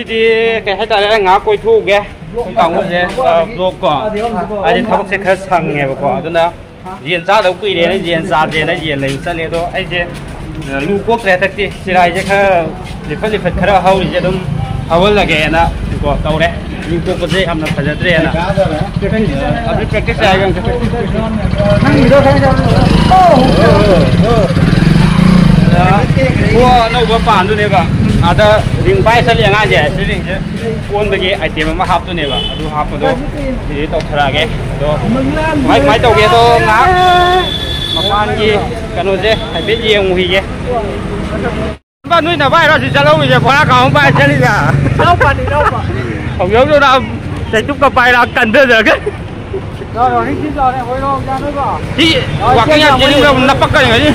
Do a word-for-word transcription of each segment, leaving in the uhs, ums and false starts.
ꯁꯤꯗꯤ ꯀꯩ ꯍꯥꯏꯇꯥꯔꯦ, ꯉꯥꯏꯍꯥꯛ ꯀꯣꯏꯊꯣꯛꯎꯒꯦ꯫ ꯑꯩꯈꯣꯏ ꯀꯥꯡꯕꯨꯁꯦ, ꯑ, vlog ꯀꯣ, ꯍꯥꯏꯗꯤ ꯊꯕꯛꯁꯦ ꯈꯔ ꯁꯪꯉꯦꯕꯀꯣ, ꯑꯗꯨꯅ ꯌꯦꯟ ꯆꯥꯗꯕ ꯀꯨꯏꯔꯦꯅ ꯌꯦꯟ ꯆꯥꯁꯦꯅ ꯌꯦꯟ ꯂꯩꯕ ꯆꯠꯂꯦ꯫ ꯑꯗꯣ ꯑꯩꯁꯦ, ꯑ, ꯂꯨ ꯀꯣꯛꯇ꯭ꯔꯦ ꯍꯟꯗꯛꯇꯤ꯫ ꯆꯤꯔꯥꯏꯁꯦ ꯈꯔ ꯂꯤꯐꯠ ꯂꯤꯐꯠ ꯈꯔ ꯍꯧꯔꯤꯁꯦ ꯑꯗꯨꯝ ꯍꯧꯍꯜꯂꯒꯦꯅ ꯀꯣ ꯇꯧꯔꯦ꯫ ꯂꯨ ꯀꯣꯛꯄꯁꯦ ꯌꯥꯝꯅ ꯐꯖꯗ꯭ꯔꯦꯅ꯫ ꯑꯗꯨ practice ꯍꯥꯏꯒ ꯑꯝꯇ꯫ ꯈꯣꯡꯎꯞ ꯑꯅꯧꯕ ꯄꯥꯟꯗꯨꯅꯦꯕ꯫ ꯑꯥꯗ ring ꯄꯥꯏ ꯆꯠꯂꯤ ꯑꯉꯥꯡꯁꯦ꯫ ꯁꯤ ringꯁꯦ ꯑꯣꯟꯕꯒꯤ item ꯑꯃ ꯍꯥꯞꯇꯨꯅꯦꯕ꯫ ꯑꯗꯨ ꯍꯥꯞꯄꯗꯣ ꯁꯤꯗꯤ ꯇꯧꯊꯔꯛꯑꯒꯦ꯫ ꯑꯗꯣ ꯀꯃꯥꯏ ꯀꯃꯥꯏ ꯇꯧꯒꯦꯗꯣ ꯉꯥꯏꯍꯥꯛ ꯃꯄꯥꯟꯒꯤ ꯀꯩꯅꯣꯁꯦ ꯍꯥꯏꯐꯦꯠ ꯌꯦꯡꯉꯨꯈꯤꯒꯦ꯫ ꯅꯣꯏ ꯅꯚꯥꯏꯔꯣ ꯁꯤ ꯆꯠꯍꯧꯔꯤꯁꯦ, ꯕꯣꯔꯥ ꯈꯥꯎ ꯑꯃ ꯄꯥꯏꯔ ꯆꯠꯂꯤꯁꯦ? ꯏꯅꯥꯎꯄꯥꯅꯤ, ꯏꯅꯥꯎꯄꯥ꯫ ꯍꯧꯖꯤꯛ ꯍꯧꯖꯤꯛ ꯆꯩꯇꯨꯞꯀ ꯄꯥꯏꯔ ꯀꯟꯊꯖꯔꯒ꯫ ꯂꯥꯛꯑꯣ, ꯍꯤꯡ ꯁꯤ ꯆꯥꯎꯔꯦ, ꯍꯣꯏꯔꯣ, ꯌꯥꯅꯕ? ꯁꯤ ꯑꯥ, walking ꯁꯤ ꯌꯥꯝ ꯌꯥꯝ ꯆꯦꯟꯅꯤꯡꯕ꯭ꯔꯥ? ꯆꯦꯟꯅꯤꯡꯕ꯭ꯔꯥ? ꯅꯄꯛꯀꯅꯤ ꯉꯁꯤ꯫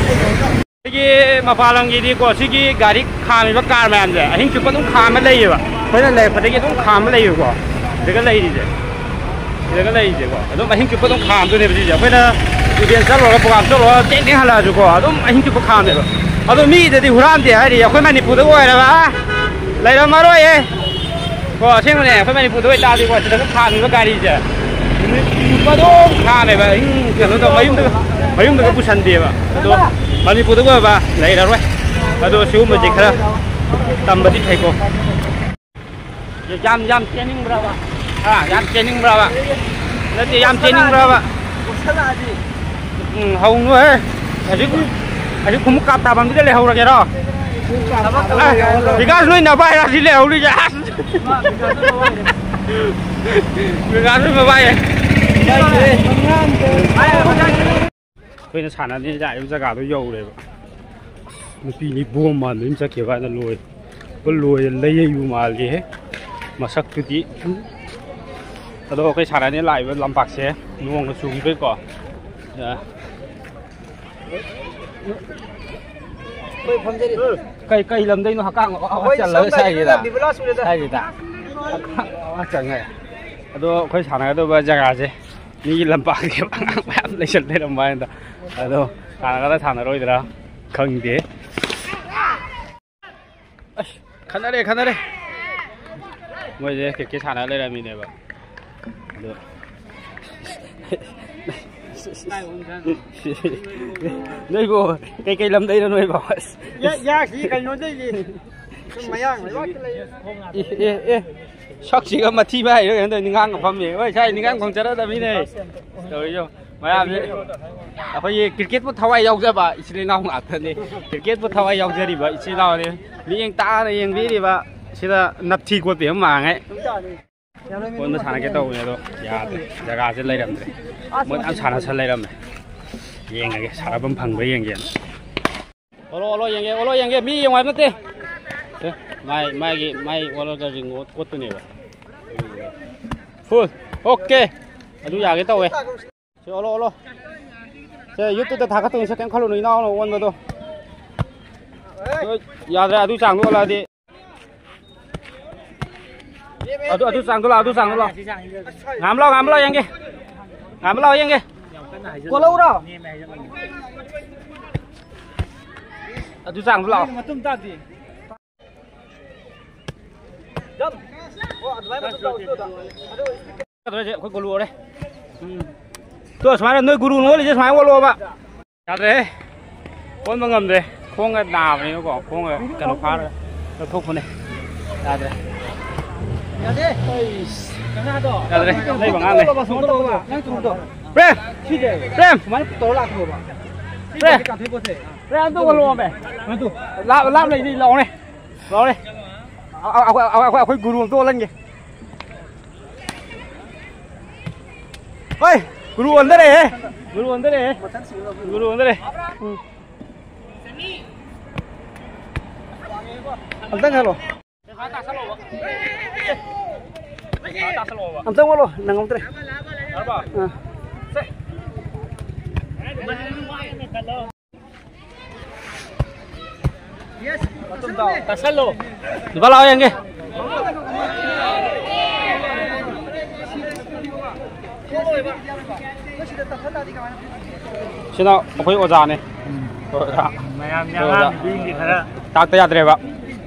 ꯑꯩꯈꯣꯏꯒꯤ ꯃꯄꯥꯟ ꯂꯝꯒꯤꯗꯤꯀꯣ, ꯁꯤꯒꯤ ꯒꯥꯔꯤ ꯈꯥꯝꯃꯤꯕ car ꯃꯌꯥꯝꯁꯦ ꯑꯍꯤꯡ ꯆꯨꯞꯄ ꯑꯗꯨꯝ ꯈꯥꯝꯃ ꯂꯩꯌꯦꯕ꯫ ꯑꯩꯈꯣꯏꯅ ꯂꯩꯔꯛꯄꯗꯒꯤ ꯑꯗꯨꯝ ꯈꯥꯝꯃ ꯂꯩꯌꯦꯕꯀꯣ꯫ ꯁꯤꯗꯒ ꯂꯩꯔꯤꯁꯦ꯫ ꯁꯤꯗꯒ ꯂꯩꯔꯤꯁꯦꯀꯣ꯫ ꯑꯗꯨꯝ ꯑꯍꯤꯡ ꯆꯨꯞꯄ ꯑꯗꯨꯝ ꯈꯥꯝꯗꯣꯏꯅꯦꯕ ꯁꯤꯁꯦ꯫ ꯑꯩꯈꯣꯏꯅ event ꯆꯠꯂꯨꯔꯒ, program ꯆꯠꯂꯨꯔꯒ ꯊꯦꯡ ꯊꯦꯡ ꯍꯜꯂꯛꯑꯁꯨꯀꯣ, ꯑꯗꯨꯝ ꯑꯍꯤꯡ ꯆꯨꯞꯄ ꯈꯥꯝꯃꯦꯕ꯫ ꯑꯗꯣ ꯃꯤꯗꯗꯤ ꯍꯨꯔꯥꯟꯗꯦ ꯍꯥꯏꯔꯤ, ꯑꯩꯈꯣꯏ ꯃꯅꯤꯄꯨꯔꯗ ꯑꯣꯏꯔꯕ ꯂꯩꯔꯝꯃꯔꯣꯏꯌꯦ꯫ ꯀꯣ, ꯑꯁꯦꯡꯕꯅꯦ, ꯑꯩꯈꯣꯏ ꯃꯅꯤꯄꯨꯔꯗ ꯑꯣꯏꯇꯥꯔꯗꯤꯀꯣ, ꯁꯤꯗꯒ ꯈꯥꯝꯃꯤꯕ ꯒꯥꯔꯤꯁꯦ ꯅꯨꯃꯤꯠ ꯆꯨꯞꯄ ꯑꯗꯨꯝ ꯈꯥꯝꯃꯦꯕ꯫ ꯑꯍꯤꯡ ꯀꯩꯅꯣ ꯇꯧ, ꯃꯌꯨꯝꯗꯒ, ꯃꯌꯨꯝꯗꯒ ꯄꯨꯁꯟꯗꯦꯕ꯫ ꯑꯗꯣ ꯃꯅꯤꯄꯨꯔꯗ ꯑꯣꯏꯕ ꯂꯩꯔꯔꯣꯏ꯫ ꯑꯗꯣ ꯁꯤꯒꯨꯝꯕꯁꯦ ꯈꯔ ꯇꯝꯕꯗꯤ ꯐꯩꯀꯣ꯫ ꯌꯥꯝ, ꯌꯥꯝ ꯆꯦꯟꯅꯤꯡꯕ꯭ꯔꯕ? ꯍꯥ, ꯌꯥꯝ ꯆꯦꯟꯅꯤꯡꯕ꯭ꯔꯕ? ꯅꯠꯇꯦ, ꯌꯥꯝ ꯆꯦꯟꯅꯤꯡꯕ꯭ꯔꯕ? ꯎꯝ, ꯍꯧꯅꯨꯍꯦ꯫ ꯍꯧꯖꯤꯛ, ꯍꯧꯖꯤꯛ ꯈꯣꯡꯎꯞ ꯀꯥꯞ ꯊꯥꯐꯝꯁꯤꯗ ꯂꯩꯍꯧꯔꯒꯦꯔꯣ? ꯑꯦ, ꯕꯤꯀꯥꯁ ꯅꯣꯏ ꯅꯚꯥꯏꯔ ꯁꯤ ꯂꯩꯍꯧꯔꯤꯁꯦ? ꯑꯁ! ꯕꯤꯀꯥꯁ ꯅꯣꯏ ꯃꯕꯥꯏ꯫ ꯑꯩꯈꯣꯏꯅ ꯁꯥꯟꯅꯅꯤ ꯂꯥꯛꯏꯕ ꯖꯒꯥꯗꯣ ꯌꯧꯔꯦꯕ꯫ ꯅꯨꯄꯤꯅꯤ ꯕꯣꯝ ꯃꯥꯟꯕ ꯑꯃ ꯆꯠꯈꯤꯕ ꯍꯥꯏꯅ ꯂꯣꯏ꯫ ꯂꯣꯏ ꯂꯩꯌꯩꯕꯨ ꯃꯥꯜꯂꯤꯍꯦ ꯃꯁꯛꯇꯨꯗꯤ꯫ ꯑꯗꯣ ꯑꯩꯈꯣꯏ ꯁꯥꯟꯅꯅꯤ ꯂꯥꯛꯏꯕ ꯂꯝꯄꯥꯛꯁꯦ ꯅꯣꯡꯅ ꯆꯨꯈꯤꯕꯩꯀꯣ꯫ ꯑ, ꯑꯩꯈꯣꯏ ꯐꯝꯖꯔꯤ꯫ ꯀꯩ, ꯀꯩ ꯂꯝꯗꯩꯅꯣ ꯍꯛꯀꯥꯡ ꯑꯋꯥ ꯑꯩꯈꯣꯏ ꯆꯜꯂꯒ ꯁꯣꯝꯗ ꯁꯥꯏꯁꯤꯗ? ꯕꯤꯕꯨꯂꯥ ꯆꯨꯔꯦꯗ꯫ ꯁꯥꯏꯁꯤꯗ꯫ ꯍꯛꯀꯥꯡ ꯑꯋꯥ ꯆꯪꯉꯦ꯫ ꯑꯗꯣ ꯑꯩꯈꯣꯏ ꯁꯥꯟꯅꯒꯗꯧꯕ ꯖꯒꯥꯁꯦ ꯃꯤꯒꯤ ꯂꯝꯄꯥꯛꯀꯤ ꯑꯉꯥꯡ ꯃꯌꯥꯝ ꯂꯩꯁꯜ ꯂꯩꯔꯝꯕ ꯍꯥꯏꯅ꯫ ꯑꯗꯣ ꯁꯥꯟꯅꯒꯗ꯭ꯔꯥ ꯁꯥꯟꯅꯔꯣꯏꯗ꯭ꯔꯥ ꯈꯪꯗꯦ꯫ ꯑꯁ, ꯈꯠꯅꯔꯦ, ꯈꯠꯅꯔꯦ꯫ ꯃꯣꯏꯁꯦ ꯀ꯭ꯔꯤꯀꯦꯠ ꯁꯥꯟꯅ ꯂꯩꯔꯝꯃꯤꯅꯦꯕ꯫ ꯑꯗꯣ ꯅꯣꯏꯕꯨ ꯀꯩꯀꯩ ꯂꯝꯗꯩꯅꯣ ꯅꯣꯏꯕꯣ? ꯑꯁ, ꯌꯥ-, ꯌꯥꯁꯤ ꯀꯩꯅꯣꯗꯩꯅꯦ꯫ ꯁꯨꯝ ꯃꯌꯥꯡ ꯂꯩꯕꯥꯛꯇ ꯂꯩ꯫ ꯑꯦ, ꯑꯦ, ꯑꯦ꯫ ꯁꯛꯁꯤꯒ ꯃꯊꯤ ꯃꯥꯏꯔ ꯀꯩꯅꯣ ꯇꯧꯔꯦ, ꯅꯤꯡꯉꯥꯡꯒ ꯐꯝꯃꯤ꯫ ꯍꯣꯏ, ꯁꯥꯏ ꯅꯤꯡꯉꯥꯡ ꯈꯣꯡꯖꯔꯗꯕꯅꯤꯅꯦ꯫ ꯇꯧꯔꯤꯁꯦ꯫ ꯃꯌꯥꯝꯁꯦ ꯑꯩꯈꯣꯏꯒꯤ ꯀ꯭ꯔꯤꯀꯦꯠꯄꯨ ꯊꯋꯥꯏ ꯌꯥꯎꯖꯕ ꯏꯆꯤꯜ ꯏꯅꯥꯎ ꯉꯥꯛꯇꯅꯤ꯫ ꯀ꯭ꯔꯤꯀꯦꯠꯄꯨ ꯊꯋꯥꯏ ꯌꯥꯎꯖꯔꯤꯕ ꯏꯆꯤꯜ ꯏꯅꯥꯎꯅꯤ꯫ ꯃꯤꯠꯌꯦꯡ ꯇꯥꯅ ꯌꯦꯡꯕꯤꯔꯤꯕ ꯁꯤꯗ ꯅꯞꯊꯤ ꯀꯣꯠꯄꯤ ꯑꯃ ꯃꯥꯡꯉꯦ꯫ ꯀꯣꯟꯗ ꯁꯥꯟꯅꯒꯦ ꯇꯧꯕꯅꯦ, ꯑꯗꯣ ꯌꯥꯗ꯭ꯔꯦ, ꯖꯒꯥꯁꯦ ꯂꯩꯔꯝꯗ꯭ꯔꯦ꯫ ꯃꯣꯏ ꯌꯥꯝ ꯁꯥꯟꯅꯁꯜ ꯂꯩꯔꯝꯃꯦ꯫ ꯌꯦꯡꯉꯒꯦ, ꯁꯥꯟꯅꯐꯝ ꯐꯪꯕ꯭ꯔꯥ ꯌꯦꯡꯒꯦꯅ꯫ ꯑꯣꯂꯣ, ꯑꯣꯂꯣ, ꯌꯦꯡꯒꯦ, ꯑꯣꯂꯣ, ꯌꯦꯡꯒꯦ꯫ ꯃꯤ ꯌꯦꯡꯉꯨ ꯍꯥꯏꯕ ꯅꯠꯇꯦ꯫ ꯁꯦ, ꯃꯥꯏ, ꯃꯥꯒꯤ, ꯃꯥꯏ ꯑꯣꯜꯂꯒ ꯔꯤꯡ ꯑꯣꯠ-, ꯑꯣꯠꯇꯨꯅꯦꯕ꯫ ꯐꯨꯜ꯫ ꯑꯣꯀꯦ꯫ ꯑꯗꯨ ꯌꯥꯒꯦ ꯇꯧꯋꯦ꯫ ꯁꯦ, ꯑꯣꯜꯂꯣ, ꯑꯣꯜꯂꯣ꯫ ꯁꯦ, YouTube-ꯇ ꯊꯥꯒꯠꯇꯣꯏꯅꯤ, ꯁꯦ, ꯀꯩꯝ ꯈꯜꯂꯨꯅꯨ, ꯏꯅꯥꯎꯅ ꯑꯣꯟꯕꯗꯣ꯫ ꯍꯣꯏ, ꯌꯥꯗ꯭ꯔꯦ, ꯑꯗꯨ ꯆꯥꯡꯗꯣ ꯑꯣꯜꯂꯛꯑꯗꯤ꯫ ꯑꯗꯨ, ꯑꯗꯨ ꯆꯥꯡꯗꯣ ꯂꯥꯛꯑꯣ, ꯑꯗꯨ ꯆꯥꯡꯗꯣ ꯂꯥꯛꯑꯣ꯫ ꯉꯥꯝ ꯂꯥꯛꯑꯣ, ꯉꯥꯝ ꯂꯥꯛꯑꯣ, ꯌꯦꯡꯒꯦ꯫ ꯉꯥꯝ ꯂꯥꯛꯑꯣ, ꯌꯦꯡꯒꯦ꯫ ꯀꯣꯜꯍꯧꯔꯣ? ꯑꯗꯨ ꯆꯥꯡꯗꯣ ꯂꯥꯛꯑꯣ꯫ ꯃꯇꯨꯝ ꯇꯥꯗꯦ꯫ ꯌꯥꯗ꯭ꯔꯦ, ꯑꯩꯈꯣꯏ ꯒꯣꯜ ꯂꯣꯏꯔꯦ꯫ ꯎꯝ꯫ ꯇꯣ, ꯁꯨꯃꯥꯏꯅ ꯅꯣꯏ ꯒꯨꯔꯨ ꯅꯣꯜꯂꯤꯁꯦ ꯁꯨꯃꯥꯏꯅ ꯑꯣꯜꯂꯣꯕ꯫ ꯌꯥꯗ꯭ꯔꯦꯍꯦ꯫ ꯑꯣꯟꯕ ꯉꯝꯗ꯭ꯔꯦ꯫ ꯈꯣꯡꯒ ꯅꯥꯕꯅꯤꯅꯀꯣ, ꯈꯣꯡꯒ ꯀꯩꯅꯣ ꯐꯥꯔꯒ ꯂꯧꯊꯣꯛꯄꯅꯦ꯫ ꯌꯥꯗ꯭ꯔꯦ꯫ ꯌꯥꯗꯦ꯫ ꯑꯩꯁ꯫ ꯀꯅꯥꯗꯣ? ꯌꯥꯗ꯭ꯔꯦ꯫ ꯂꯩꯕ ꯉꯥꯡꯅꯦ꯫ ꯅꯪ ꯇꯨꯗꯣ꯫ ꯄ꯭ꯔꯦꯝ! ꯁꯤꯁꯦ꯫ ꯄ꯭ꯔꯦꯝ! ꯁꯨꯃꯥꯏꯅ ꯇꯧꯔ ꯂꯥꯛꯈ꯭ꯔꯣꯕ꯫ ꯄ꯭ꯔꯦꯝ! ꯀꯥꯊꯣꯛꯄꯁꯦ꯫ ꯄ꯭ꯔꯦꯝ, ꯑꯝꯇ ꯑꯣꯜꯂꯛꯑꯣꯃꯦ꯫ ꯑꯗꯨ꯫ ꯂꯥꯞ-, ꯂꯥꯞꯅ ꯂꯩꯗꯤ ꯂꯥꯛꯑꯣꯅꯦ꯫ ꯂꯥꯛꯑꯣꯅꯦ꯫ ꯑ-, ꯑ-, ꯑꯩꯈꯣꯏ, ꯑꯩꯈꯣꯏ, ꯑꯩꯈꯣꯏ ꯒꯨꯔꯨ ꯑꯝꯇ ꯑꯣꯜꯍꯟꯒꯦ꯫ ꯍꯣꯏ, ꯒꯨꯔꯨ ꯑꯣꯟꯗꯔꯦꯍꯦ꯫ ꯒꯨꯔꯨ ꯑꯣꯟꯗꯔꯦꯍꯦ꯫ ꯒꯨꯔꯨ ꯑꯣꯟꯗꯔꯦ꯫ ꯎꯝ꯫ ꯑꯝꯇꯪ ꯍꯜꯂꯣ꯫ ꯑꯝꯇꯪ ꯑꯣꯜꯂꯣ, ꯅꯪꯍꯧꯗ꯭ꯔꯦ꯫ ꯑꯥ꯫ ꯇꯛꯁꯜꯂꯣ꯫ ꯅꯨꯄꯥ ꯂꯥꯛꯑꯣ ꯌꯦꯡꯒꯦ꯫ ꯁꯤꯅ ꯑꯩꯈꯣꯏ ꯑꯣꯖꯥꯅꯦ꯫ ꯑꯣꯖꯥ꯫ ꯃꯌꯥꯝꯒꯤ ꯑꯩꯈꯣꯏ ꯑꯣꯖꯥ꯫ ꯑꯉꯥꯡꯁꯤꯡꯒꯤ ꯈꯔ ꯇꯥꯛꯇ ꯌꯥꯗ꯭ꯔꯦꯕ꯫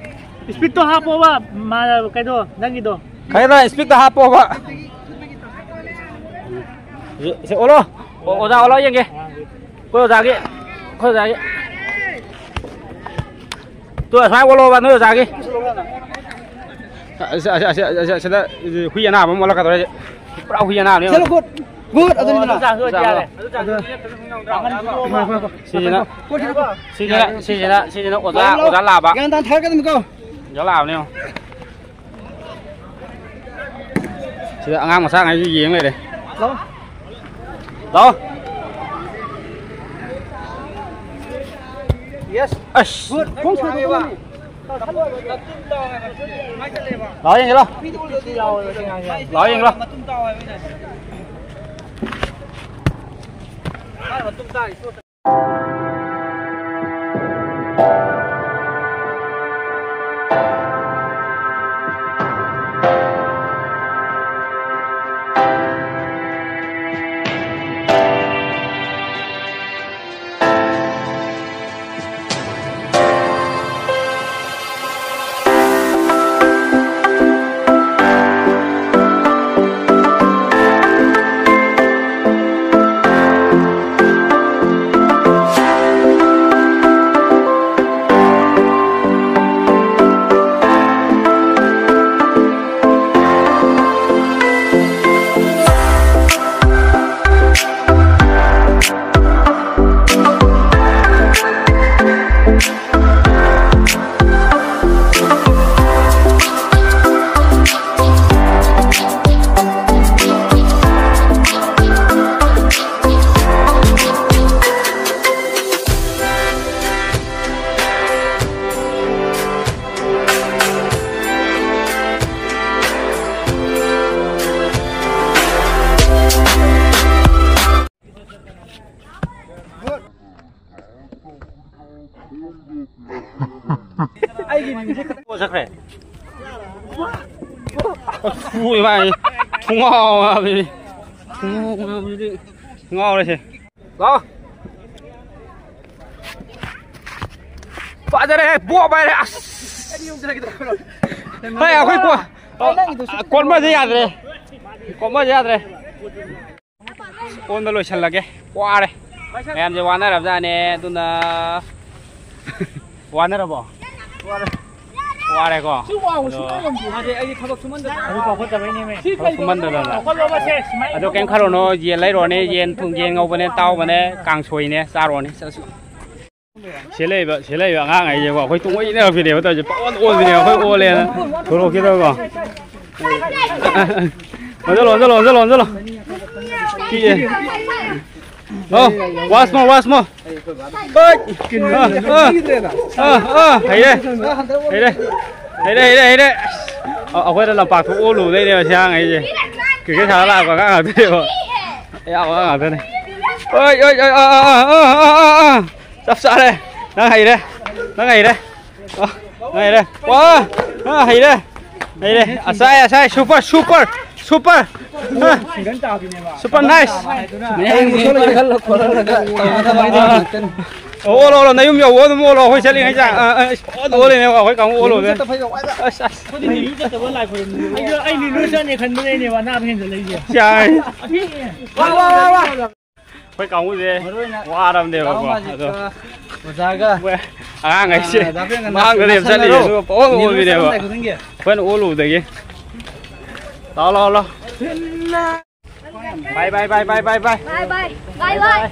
ꯏꯁꯄꯤꯠꯇꯣ ꯍꯥꯞꯄꯣꯕ꯫ ꯃꯥ-, ꯀꯩꯅꯣ, ꯅꯪꯒꯤꯗꯣ꯫ ꯈꯔ ꯏꯁꯄꯤꯠꯇ ꯍꯥꯞꯄꯣꯕ꯫ ꯁꯦ, ꯑꯣꯜꯂꯣ꯫ ꯑꯣ-, ꯑꯣꯖꯥ ꯑꯣꯜꯂꯣ ꯌꯦꯡꯒꯦ꯫ ꯑꯩꯈꯣꯏ ꯑꯣꯖꯥꯒꯤ, ꯑꯩꯈꯣꯏ ꯑꯣꯖꯥꯒꯤ꯫ ꯇꯨ, ꯑꯁꯨꯃꯥꯏꯅ ꯑꯣꯜꯂꯣꯕ ꯅꯣꯏ ꯑꯣꯖꯥꯒꯤ꯫ ꯑꯁ, ꯑꯁ, ꯑꯁ, ꯑꯁ, ꯑꯁ, ꯑꯁꯤꯗ ꯍꯨꯏ ꯑꯅꯥꯕ ꯑꯃ ꯑꯣꯜꯂꯛꯀꯗꯧꯔꯦ꯫ ꯄꯨꯔꯥ ꯍꯨꯏ ꯑꯅꯥꯕꯅꯦ꯫ ꯆꯠꯂꯣ, ꯒꯨꯗ꯫ ꯒꯨꯗ, ꯑꯗꯨꯅꯤꯗꯅ꯫ ꯑꯣꯖꯥ, ꯑꯣꯖꯥ, ꯌꯥꯔꯦ꯫ ꯁꯤꯁꯤꯅ, ꯁꯤꯁꯤꯅ, ꯁꯤꯁꯤꯅ, ꯁꯤꯁꯤꯅ ꯑꯣꯖꯥ, ꯑꯣꯖꯥ ꯂꯥꯛꯑꯕ꯫ ꯒ꯭ꯌꯥꯟ ꯇꯥꯅ ꯊꯥꯔꯛꯀꯗꯕꯅꯤꯀꯣ꯫ ꯑꯣꯖꯥ ꯂꯥꯛꯑꯕꯅꯦ ꯌꯦꯡꯉꯣ꯫ ꯁꯤꯗ ꯑꯉꯥꯡ ꯃꯆꯥꯉꯩꯁꯨ ꯌꯦꯡ ꯂꯩꯔꯦ꯫ ꯂꯥꯛꯑꯣ꯫ ꯂꯥꯛꯑꯣ꯫ ꯌꯦꯁ꯫ ꯑꯁ꯫ ꯒꯨꯗ꯫ ꯈꯣꯡ ꯁꯥꯡꯗꯣꯛꯀꯗꯕꯅꯤ꯫ ꯂꯥꯛꯑꯣ ꯌꯦꯡꯒꯦ ꯂꯥꯛꯑꯣ꯫ ꯂꯥꯛꯑꯣ ꯌꯦꯡꯒꯦ ꯂꯥꯛꯑꯣ꯫ ꯑꯩꯒꯤ ꯃꯤꯡꯁꯦ ꯈꯛꯇꯪ ꯆꯠꯈ꯭ꯔꯦ꯫ ꯑꯁ, ꯏꯃꯥꯏ, ꯊꯨꯡꯉꯥꯎ ꯍꯥꯏꯕꯅꯤ꯫ ꯊꯨꯡꯉꯥꯎ ꯍꯥꯏꯕꯅꯤ꯫ ꯉꯥꯎꯔꯦꯁꯦ꯫ ꯂꯥꯛꯑꯣ꯫ ꯐꯖꯔꯦ, ꯕꯣꯞ ꯍꯥꯏꯔꯦ꯫ ꯑꯁ꯫ ꯍꯣꯏ, ꯑꯩꯈꯣꯏ ꯀꯣ-, ꯑ, ꯀꯣꯟꯕꯁꯦ ꯌꯥꯗ꯭ꯔꯦ꯫ ꯀꯣꯟꯕꯁꯦ ꯌꯥꯗ꯭ꯔꯦ꯫ ꯀꯣꯟꯕ ꯂꯣꯏꯁꯜꯂꯒꯦ꯫ ꯋꯥꯔꯦ꯫ ꯃꯌꯥꯝꯁꯦ ꯋꯥꯅꯔꯕꯖꯥꯠꯅꯦ꯫ ꯑꯗꯨꯅ ꯋꯥꯅꯔꯕꯣ? ꯋꯥꯔꯦꯀꯣ? ꯁꯤ ꯋꯥꯕ ꯑꯗꯣ ꯁꯨꯡꯉꯝ ꯉꯝꯗꯦ꯫ ꯃꯥꯗꯤ ꯑꯩꯗꯤ ꯊꯕꯛ ꯁꯨꯃꯟꯗ-, ꯊꯕꯛ ꯄꯥꯎꯈꯠꯇꯕꯩꯅꯦꯃꯦ꯫ ꯁꯤ ꯊꯕꯛ ꯀꯩꯅꯣ ꯁꯨꯃꯟꯗꯗꯅ꯫ ꯄꯥꯎꯈꯠꯂꯣꯕ ꯁꯦ, ꯁꯨꯃꯥꯏꯅ ꯑꯗꯣ ꯀꯩꯝ ꯈꯜꯂꯨꯅꯨ, ꯌꯦꯟ ꯂꯩꯔꯨꯔꯅꯤ, ꯌꯦꯟ ꯊꯣꯡ-, ꯌꯦꯟ ꯉꯧꯕꯅꯦ, ꯇꯥꯎꯕꯅꯦ, ꯀꯥꯡꯁꯣꯏꯅꯦ, ꯆꯥꯔꯨꯔꯅꯤ꯫ ꯆꯠꯂꯁꯤ꯫ ꯁꯤ ꯂꯩꯕ, ꯁꯤ ꯂꯩꯕ ꯑꯉꯥꯡꯈꯩꯁꯦꯀꯣ, ꯑꯩꯈꯣꯏ ꯇꯨꯡꯑꯣꯏꯅꯔꯛꯄꯤꯅꯦꯕ ꯇꯧꯔꯤꯁꯦ꯫ ꯄꯪꯑꯣꯟ ꯑꯣꯟꯕꯤꯅꯦꯕ ꯑꯩꯈꯣꯏ ꯑꯣꯜꯂꯦꯅ꯫ ꯊꯣꯔꯛꯀꯦ ꯇꯧꯔꯒ꯫ ꯑꯣꯟꯁꯤꯜꯂꯣ, ꯑꯣꯟꯁꯤꯜꯂꯣ, ꯑꯣꯟꯁꯤꯜꯂꯣ, ꯑꯣꯟꯁꯤꯜꯂꯣ꯫ ꯄꯤꯛꯑꯦ꯫ ꯑꯣ, once more, once more. ꯍꯣꯏ꯫ ꯑꯥ, ꯑꯥ, ꯑꯥ, ꯑꯥ, ꯍꯩꯔꯦ꯫ ꯍꯩꯔꯦ꯫ ꯍꯩꯔꯦ, ꯍꯩꯔꯦ, ꯍꯩꯔꯦ꯫ ꯑꯁ, ꯑ-, ꯑꯩꯈꯣꯏꯅ ꯂꯝꯄꯥꯛꯇ ꯑꯣꯜꯂꯨꯕꯗꯩꯅꯦꯕ ꯁꯤ ꯑꯉꯥꯡꯈꯩꯁꯦ꯫ ꯀ꯭ꯔꯤꯀꯦꯠ ꯁꯥꯟꯅ ꯂꯥꯛꯄ ꯑꯉꯥꯡ ꯉꯥꯛꯇꯅꯦꯕ꯫ ꯑꯌꯥꯕ ꯑꯉꯥꯡ ꯉꯥꯛꯇꯅꯦ꯫ ꯍꯣꯏ, ꯍꯣꯏ, ꯍꯣꯏ, ꯑꯥ, ꯑꯥ꯫ ꯆꯞ ꯆꯥꯔꯦ꯫ ꯅꯪ ꯍꯩꯔꯦ꯫ ꯅꯪ ꯍꯩꯔꯦ꯫ ꯑꯣ, ꯅꯪ ꯍꯩꯔꯦ꯫ ꯋꯥ! ꯅꯪ ꯍꯩꯔꯦ꯫ ꯍꯩꯔꯦ꯫ ꯑꯁꯥꯏ, ꯑꯁꯥꯏ, super, super, super꯫ ꯑ꯫ Super nice꯫ ꯃꯌꯥꯡꯁꯦ ꯄꯥꯏꯈꯠꯂ ꯈꯣꯠꯍꯜꯂꯒ ꯇꯧꯒꯗꯕ ꯍꯥꯏꯗꯤ ꯉꯥꯛꯇꯅꯤ꯫ ꯑꯣ, ꯑꯣꯜꯂꯣ, ꯑꯣꯜꯂꯣ, ꯅꯌꯨꯝ ꯌꯧ ꯑꯗꯨꯝ ꯑꯣꯜꯂꯣ, ꯑꯩꯈꯣꯏ ꯆꯠꯂꯤꯉꯩꯗ꯫ ꯑ, ꯑ, ꯑꯁ, ꯑꯣꯜꯂꯣ, ꯑꯣꯜꯂꯤꯅꯦ, ꯑꯩꯈꯣꯏ ꯀꯥꯡꯕꯨ ꯑꯣꯜꯂꯣꯅꯦ꯫ ꯑꯁ, ꯑꯁ꯫ ꯑꯩꯈꯣꯏꯗꯤ ꯅꯤꯅꯤ ꯆꯠꯇꯕ ꯂꯥꯏ ꯈꯨꯔꯨꯝꯕꯅꯦ꯫ ꯑꯩꯗꯣ ꯑꯩ ꯅꯤꯅꯤ ꯆꯠꯅꯤ ꯈꯟꯕꯗꯩꯅꯦꯕ ꯑꯅꯥꯕ ꯍꯦꯟꯖꯜꯂꯛꯏꯁꯦ꯫ ꯌꯥꯏ꯫ ꯋꯥ, ꯋꯥ, ꯋꯥ, ꯋꯥ꯫ ꯑꯩꯈꯣꯏ ꯀꯥꯡꯕꯨꯁꯦ ꯃꯔꯨ ꯑꯣꯏꯅ ꯋꯥꯔꯕꯅꯦꯕꯀꯣ꯫ ꯗꯥ ꯃꯥꯖꯤꯠꯀ ꯑꯗꯣ ꯑꯣꯖꯥꯒ, ꯃꯣꯏ ꯑꯉꯥꯡꯈꯩꯁꯦ ꯑꯥ, ꯗꯥ ꯄ꯭ꯔꯦꯝꯒ ꯃꯥꯡꯗ ꯂꯦꯞ ꯆꯠꯂꯤ, ꯅꯛꯁꯟꯅꯔꯣ꯫ ꯑꯗꯨꯒ ꯄꯪꯑꯣꯟ ꯅꯤꯔꯨ ꯑꯣꯟꯕꯤꯅꯦꯕ꯫ ꯆꯠꯂꯝꯗꯥꯏ ꯈꯨꯗꯤꯡꯒꯤ꯫ ꯑꯩꯈꯣꯏꯅ ꯑꯣꯜꯂꯨꯕꯗꯒꯤ꯫ ꯂꯥꯛꯑꯣ, ꯂꯥꯛꯑꯣ, ꯂꯥꯛꯑꯣ꯫ Bye, bye, bye, bye, bye, bye꯫ Bye, bye. Bye, bye.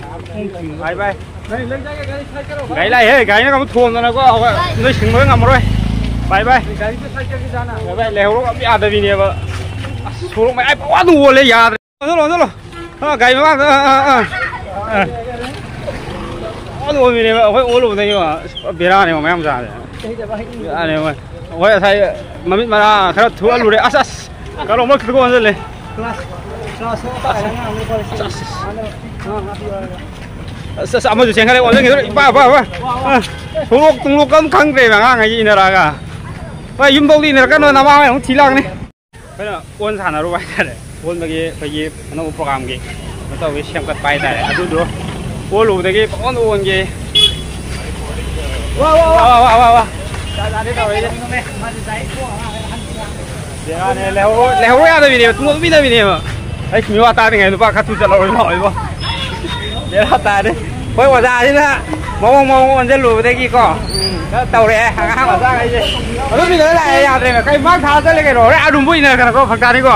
Bye, bye꯫ ꯒꯥꯔꯤ ꯂꯥꯛꯑꯦꯍꯦ, ꯒꯥꯔꯤꯅ ꯑꯃꯨꯛ ꯊꯣꯝꯗꯅꯀꯣ, ꯑꯩꯈꯣꯏ ꯅꯣꯏ ꯁꯤꯡꯕ ꯉꯝꯃꯔꯣꯏ꯫ Bye, bye꯫ Bye, bye꯫ ꯂꯩꯍꯧꯔꯣ ꯑꯝꯇ ꯌꯥꯗꯕꯤꯅꯦꯕ꯫ ꯑꯁ, ꯁꯣꯔꯣꯛ ꯃꯌꯥꯏ ꯄꯪꯑꯣꯟꯗ ꯑꯣꯜꯂꯦ, ꯌꯥꯗ꯭ꯔꯦ꯫ ꯑꯣꯟꯁꯤꯜꯂꯣ, ꯑꯣꯟꯁꯤꯜꯂꯣ꯫ ꯑꯥ, ꯒꯥꯔꯤ ꯃꯃꯥꯡꯗ, ꯑꯥ, ꯑꯥ, ꯑꯥ꯫ ꯑꯥ꯫ ꯑꯣꯟ ꯑꯣꯟꯕꯤꯅꯦꯕ, ꯑꯩꯈꯣꯏ ꯑꯣꯜꯂꯨꯕꯗꯒꯤ ꯄꯨꯔꯥ ꯕꯦꯔꯥꯅꯦꯕ ꯃꯌꯥꯝ ꯆꯥꯔꯦ꯫ ꯕꯦꯔꯥꯅꯦꯕ꯫ ꯑꯩꯈꯣꯏ ꯉꯁꯥꯏ ꯃꯃꯤꯠ ꯃꯔꯥ ꯈꯔ ꯊꯣꯛꯍꯜꯂꯨꯔꯦ꯫ ꯑꯁ, ꯑꯁ꯫ ꯀꯔꯣꯡ ꯃꯔꯛꯇꯒ ꯑꯣꯟꯁꯤꯜꯂꯦ꯫ ꯑꯁ, ꯑꯁ꯫ ꯑꯁ, ꯑꯁ, ꯑꯃꯁꯨ ꯆꯦꯟꯈꯠꯂꯦ, ꯑꯣꯟꯁꯤꯟꯈꯤꯗꯣꯔꯦ꯫ ꯏꯄꯥ, ꯏꯄꯥ, ꯏꯄꯥ꯫ ꯑꯥ, ꯁꯣꯔꯣꯛ ꯇꯨꯡꯂꯣꯛꯀ ꯑꯝ ꯈꯪꯗ꯭ꯔꯦꯕ ꯑꯉꯥꯡꯈꯩꯁꯦ ꯏꯟꯅꯔꯛꯑꯒ꯫ ꯚꯥꯏ, ꯌꯨꯝꯐꯧꯗꯤ ꯏꯟꯅꯔꯛꯀꯅꯨ, ꯅꯃꯥ ꯍꯣꯏ ꯑꯃꯨꯛ ꯊꯤ ꯂꯥꯛꯅꯤ꯫ ꯑꯩꯈꯣꯏꯅ ꯑꯣꯟ ꯁꯥꯟꯅꯔꯨꯕ ꯍꯥꯏꯇꯥꯔꯦ꯫ ꯑꯣꯟꯕꯒꯤ ꯑꯩꯈꯣꯏꯒꯤ ꯑꯅꯧꯕ programꯒꯤ ꯀꯩꯅꯣ ꯇꯧꯕꯒꯤ ꯁꯦꯝꯒꯠꯄ ꯍꯥꯏꯇꯥꯔꯦ꯫ ꯑꯗꯨꯗꯣ ꯑꯣꯜꯂꯨꯕꯗꯒꯤ ꯄꯪꯑꯣꯟꯗ ꯑꯣꯟꯒꯦ꯫ ꯋꯥ, ꯋꯥ, ꯋꯥ꯫ ꯋꯥ, ꯋꯥ, ꯋꯥ, ꯋꯥ꯫ ꯕꯦꯔꯥꯅꯦ, ꯂꯩꯍꯧꯔꯣ, ꯂꯩꯍꯧꯔꯣ ꯌꯥꯗꯕꯤꯅꯦꯕ, ꯇꯨꯡ ꯑꯣꯟꯕꯤꯅꯕꯤꯅꯦꯕ꯫ ꯑꯩ ꯃꯤ ꯋꯥ ꯇꯥꯗ꯭ꯔꯤꯉꯩ ꯅꯨꯄꯥ ꯈꯔ ꯊꯨ ꯆꯠꯍꯧꯔꯣ ꯂꯥꯛꯑꯣ ꯏꯕꯣ꯫ ꯕꯦꯔꯥ ꯇꯥꯔꯦ꯫ ꯑꯩꯈꯣꯏ ꯑꯣꯖꯥꯁꯤꯅ ꯃꯑꯣꯡ ꯃꯑꯣꯡ ꯑꯣꯟꯁꯤꯜꯂꯨꯕꯗꯒꯤꯀꯣ, ꯈꯔ ꯇꯧꯔꯛꯑꯦ ꯑꯉꯥꯡ ꯃꯆꯥꯈꯩꯁꯦ꯫ ꯑꯗꯨꯝ ꯏꯟꯅꯔ ꯂꯥꯛꯑꯦ, ꯌꯥꯗ꯭ꯔꯦꯅꯦ꯫ ꯀꯩ ꯃꯥꯛ ꯊꯥꯔ ꯆꯠꯂꯦ ꯀꯩꯅꯣ? ꯍꯣꯔꯦꯟ ꯑꯔꯨꯝꯕ ꯏꯟꯅꯔꯛꯇꯅꯀꯣ ꯐꯔꯛ ꯇꯥꯅꯤꯀꯣ꯫